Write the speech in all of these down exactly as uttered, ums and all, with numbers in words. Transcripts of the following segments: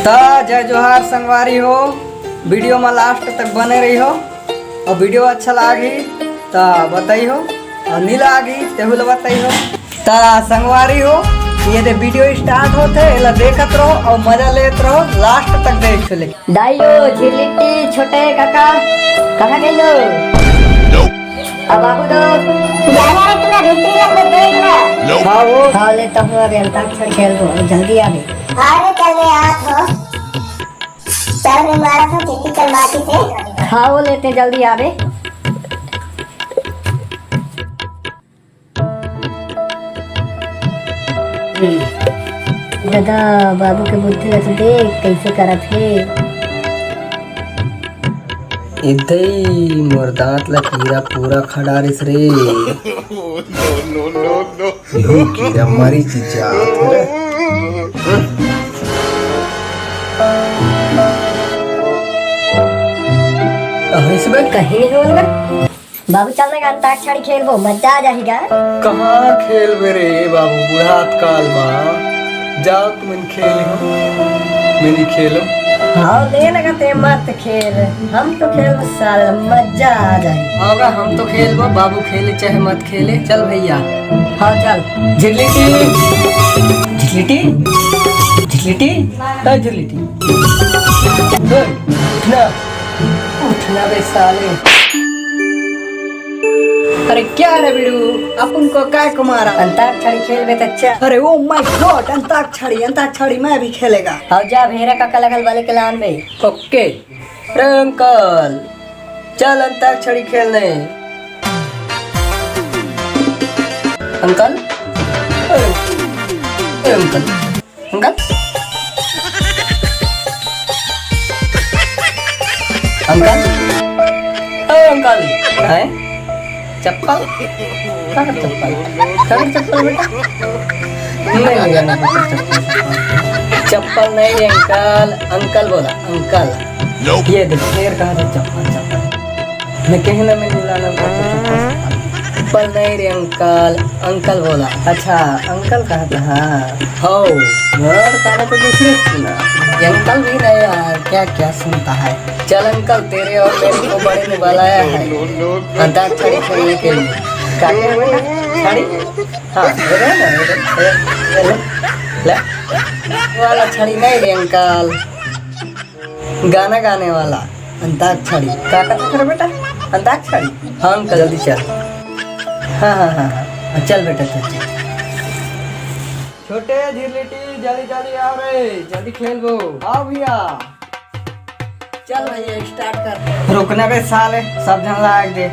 त जय जोहार संगवारी हो, वीडियो में लास्ट तक बने रही हो और वीडियो अच्छा लागी त बताई हो और नी लागी तेहू ला बताई हो। त संगवारी हो, ये दे वीडियो स्टार्ट होथे, एला देखत रहो और मजा लेत रहो, लास्ट तक देख ले। दाइयो, झिरलिट्टी, छोटे काका, कहाँ गए लो? अब बाबू दो। जा रहा है, तू ना भीतरी लग में देख ना। हाँ वो। हाँ, ले तो हूँ, अभी अंताक्षरी खेल दो, जल्दी आ गई। अरे चल रे, हाथ हो। चल रे, मारा था, चीटी चल माटी से। हाँ वो, लेते जल्दी आवे। ददा, बाबू के बुद्धि ल तो देख, कइसे करत हे। ए दई, मोर दांत ला कीरा पूरा खा डारिस रे। No, no, no, no। यहू कीरा मरी चिचियात हे रे। अहिस बे? कहीं नहीं होल बे। बाबू, चल ना गा, अंताक्षरी खेलबो, मजा आ जाही गा। कहाँ खेलबे रे बाबू, बुढ़ात काल मा? जाओ तुमन खेल हो, मैं नहीं खेलो। हाँ, ले ना गा, ते मत खेल, हम तो खेलबो साले, मजा आ जाही। हाँ गा, हम तो खेलबो, बाबू खेले चाहे मत खेले, चल भैया। हाँ, चल। झिरलिटी, झिरलिटी, झिरलिटी, ए झिरलिटी। ओए, उठ ना। उठ ना बे साले। अरे क्या रे बिड़ू, अपन को काय को मारा? अंताक्षरी खेलबे त चल। अरे oh my God, antakshari, antakshari मैं भी खेलेगा। अब जा भेरा काका लगल वाले के लान में। OK। अरे अंकल, चल अंताक्षरी खेलने। अंकल, ए, ए अंकल। अंकल? अंकल? ओ अंकल, हैं? चप्पल? काकर चप्पल? काकर चप्पल बेटा? नहीं, नहीं जाना काकर चप्पल। चप्पल नहीं अंकल, अंकल बोला, अंकल। ये देख, फेर कहा था चप्पल, चप्पल। मैं कहना मैं नहीं लाना, चप्पल नहीं रे अंकल, अंकल बोला। अच्छा, अंकल कहा था, हाँ। हो, मोर काना तो दूसरे सुना। ये अंकल भी नहीं यार, क्या क्या सुनता है। चल अंकल, तेरे और मेरे को बड़े ने बुलाया है अंताक्षरी खेलने के लिए। क्या क्या बेटा? छड़ी? हाँ, ये रहे ना, ये रहे, ये रहे, ये रहे। ले। वाला छड़ी नहीं रे अंकल। गाना गाने वाला अंताक्षरी। का कहत हस रे बेटा? अंताक्षरी? हाँ अंकल, जल्दी चल। हाँ, हाँ, हाँ, हाँ। चल बेटा, चल, चल। छोटे झिरलिटी, जल्दी, जल्दी आओ रे, जल्दी खेलबो। आओ भैया। चल भैया, स्टार्ट कर। रुकना बे साले, सब झन ला आग दे।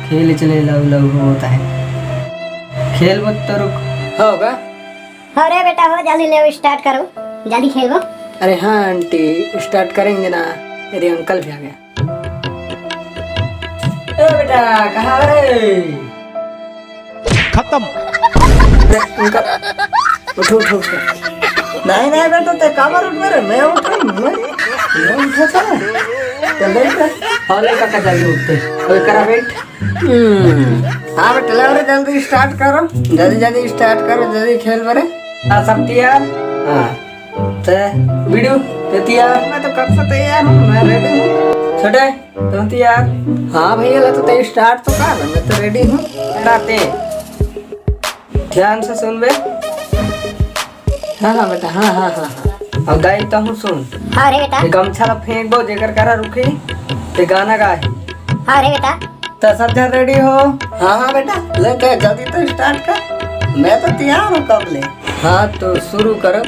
खेल चले लव लव होता है। खेल मत तो रुक। होगा। अरे बेटा हो, जल्दी ले, स्टार्ट करो, जल्दी खेलो। अरे हाँ आंटी, स्टार्ट करेंगे ना, मेरे अंकल भी आ गया। ए बेटा, कहाँ रे? खत्म। अरे, उनका, उठो, उठो, उठो। नहीं, नहीं बेटा, ते काबर उठ मेरे, मैं उठ रही हूँ, मैं, मैं उठा था। चल, बैठ रे। हाँ, ले काका, जल्दी उठते। ओए, करा बैठ। हम्म। हाँ बेटा, ले रे, जल्दी स्टार्ट करो, जल्दी जल्दी स्टार्ट करो, जल्दी खेल बरे। हाँ, सब तैयार? हाँ। ते बिड़ू, ते तैयार? मैं तो कब से तैयार हूँ, मैं रेडी हूँ। छोटे, तुम तैयार? हाँ भैया, ला तो ते स्टार्ट तो कर, मैं तो रेडी हूँ। राते ध्यान से सुन बे। हाँ, हाँ बेटा, हाँ, हाँ, हाँ, हाँ। अब दाई तहूँ सुन। हाँ रे बेटा। ये गमछा ला फेंकबो, जेकर करा रुकही, ते गाना गाही। हाँ रे बेटा। त सब झन रेडी हो? हाँ, हाँ बेटा, ले ते जल्दी तो स्टार्ट कर, मैं तो तैयार हूँ कब ले। हाँ, तो शुरू करो।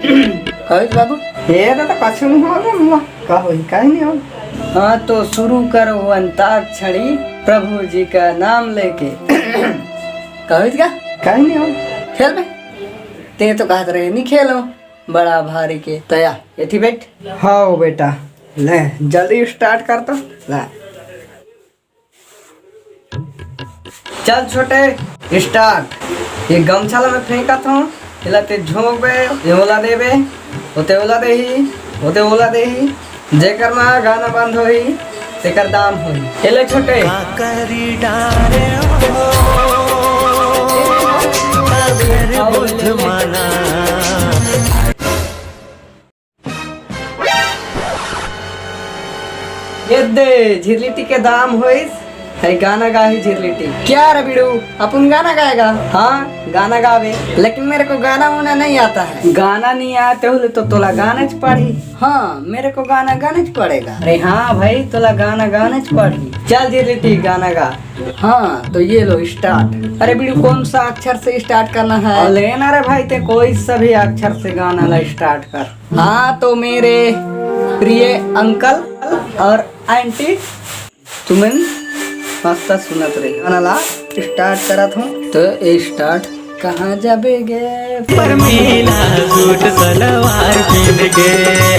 कवित बाबू। ये तो, तो कछु नहीं होगा, मुआ। का होई, काहे नहीं होगा? हाँ, तो शुरू करो अंताक्षरी प्रभु जी का नाम लेके। कवित का? काहे नहीं होगा? खेल बे। ते तो कहत रहे, नहीं खेलो। बड़ा भारी के। तया, एथी बैठ। हाँ बेटा, ले, जल्दी स्टार्ट कर तो। ले। चल छोटे, स्टार्ट। ये गमछा ला मैं फेंकत हूँ, एला ते झोंकबे, ये ओला देबे, ओते ओला देही, ओते ओला देही। जेकर मा गाना बंद होही, तेकर दाम होही। एले छोटे। का करी डारे हो, काबर बुध माना। दे झिरलिटी के दाम होइस, है गाना गाही झिरलिटी। क्या रे बिड़ू, अपन गाना गाएगा? हाँ, गाना गावे, लेकिन मेरे को गाना वाना नहीं आता है। गाना नहीं आते होले तो तोला गाना च पड़ी। हाँ, मेरे को गाना गाना च पड़ेगा। अरे हाँ भाई, तोला गाना गाना च पड़ी। चल झिरलिटी, गाना गा। हाँ, तो ये लो स्टार्ट। अरे बिड़ू, कौन सा अक्षर से स्टार्ट करना है? अउ लेना रे भाई, ते कोई सा भी अक्षर से गाना ला स्टार्ट कर। हाँ, तो मेरे प्रिय अंकल और आंटी, तुमन मस्त सुनत रही। गाना ला स्टार्ट करत हूँ। तो ए स्टार्ट। कहाँ जाबे गे? परमेला सूट सलवार पहन के।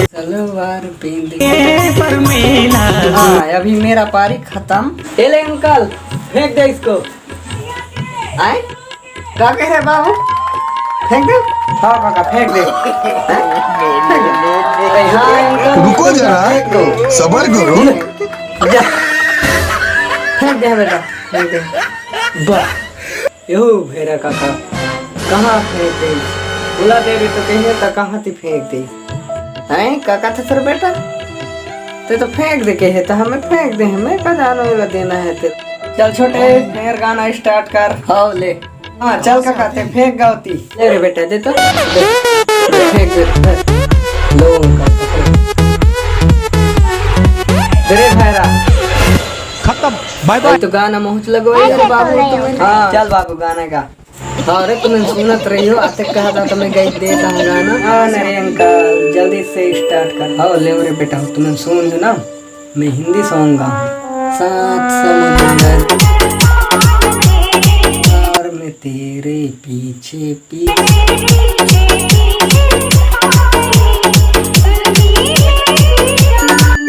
सलवार पहन के। ए परमेला। हाँ, अभी मेरा पारी खत्म। ए ले अंकल, फेंक दे इसको। आए? का कह रहे बाबू? फेंक दे। हाँ काका, फेंक दे। हाँ, अंकल, रुको जरा, फेंक दो। सबर करो। जा। फेंक दे बेटा, फेंक दे। बस। एहू भेरा काका, कहाँ फेंक दे? बोला देबे तो कहे त कहाँ ती फेंक दे? हैं, का कथे तोर बेटा? ते तो फेंक दे कहे, त हमें फेंक दे, हमें का जानो एला देना है ते। चल छोटे, फेर गाना स्टार्ट कर। हाँ, ले। हाँ, चल काका, ते फेंक गावती। ले रे बेटा, दे तो। दे, दे, फेंक दे, दे। लो, उनका पकड़। दे रे भैरा। खत्म, बाय भाई बाय। तो गाना मुँह च लगो यार बाबू, तुम्हें। हाँ, चल बाबू, गाना गा। हाँ, अरे तुमन सुनत रहियो, आते कहा था तुम्हें गई देता हूँ गाना। हाँ, अरे अंकल, जल्दी से स्टार्ट कर। हाँ, ले रे बेटा, तुमन सुन लो ना, मैं हिंदी सॉन्ग गाऊँ। सात समुंदर पार में तेरे पीछे पीछे।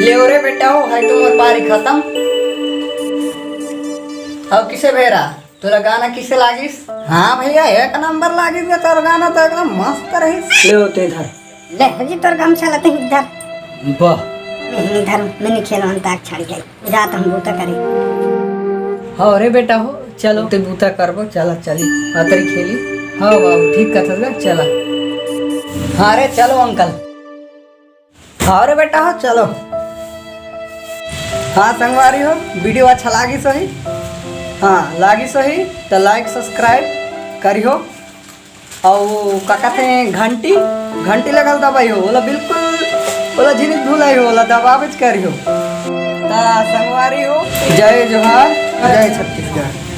ले रे बेटा, हो है तुम्हार पारी खत्म। अब किसे भेरा? तोला गाना किसे लागिस? हाँ भैया, एक नंबर लागिस गा, तोर गाना तो एकदम मस्त रहिस। ले होते धर। ले हो जी तोर गमछा ला तहीं धर। वाह। नहीं, नहीं धर, मैं नहीं खेलो अंताक्षरी गई। जात हम बूता करे। हाँ रे बेटा हो, चलो ते बूता करबो, चला चली। अतरी खेली। हाँ बाबू, ठीक कथस गा, चला। हाँ रे, चलो अंकल। हाँ रे बेटा, हाँ, चलो। हाँ संगवारी हो, वीडियो अच्छा लागिस होही, हाँ लागिस होही, त लाइक सब्सक्राइब करिहो। अउ का कहते हैं, घंटी, घंटी लगल दबाई हो, ओला बिल्कुल, ओला जिनिस भुलाई हो, ओला दबावेच करिहो। त संगवारी हो, जय जोहार, जय छत्तीसगढ़।